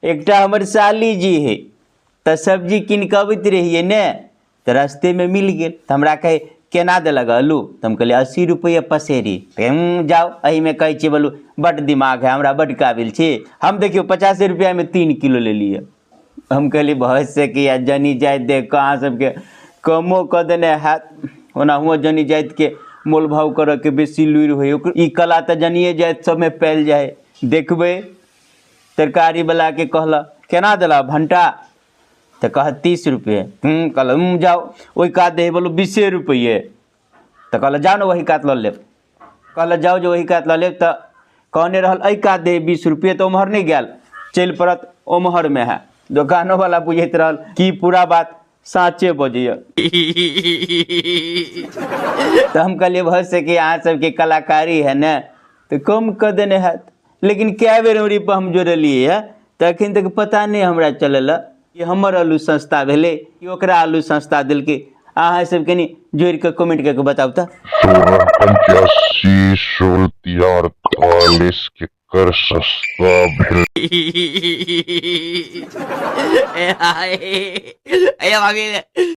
एकटा हमर साली जी है तऽ सब्जी कीन कऽ अबैत रहियै ने, तऽ रस्तेमे मिल गेल, तऽ हमरा कहै केना देलक आलू? तऽ हम कहलियै 80 रुपैआ पसेरी। जाउ, एहिमे कहै छियै बोलू बड्ड दिमाग है हमरा, बड्ड काबिल छी हम। देखियौ 85 रुपैआमे 3 किलो लेलियै। हम कहलियै भऽ सकैए जनी जाति देख कऽ अहाँ सबके कमो कऽ देने हैत। ओनाहुओ जनी जातिके मोल भाव करऽके बेसी लुरि होइ, ई कला तऽ जनिए जाति सबमे पायल जाइ है। देखबै तरकारी वलाके कहलक केना देलक भण्टा? तऽ कहत 30 रुपये। कहलक जाउ ओहि कात दे, बोलू 20 रुपये। तऽ कहलक जाउ ने ओहि कात लऽ लेब। कहलक जाउ जे ओहि कात लऽ लेब, तऽ कहने रहल एहि कात दे 20 रुपये, तऽ ओम्हर नहि गेल, चलि पड़त ओम्हरमे है। दोकानोवला बुझैत रहल कि पूरा बात साँचे बजैए। तऽ हम कहलियै भऽ सकै अहाँ सबके कलाकारी है ने, तऽ कम कऽ देने हैत। लेकिन कए बेर उरी पर हम जोड़लियै है तऽ अखन तक पता नहि हमरा चलल कि हमर आलू सस्ता भेलै कि ओकरा आलू सस्ता देलकै। अहाँ सब कनि जोड़ि कऽ कमेंट कऽ के बताउ तऽ। 16 85 16 48 केकर सस्ता भेल?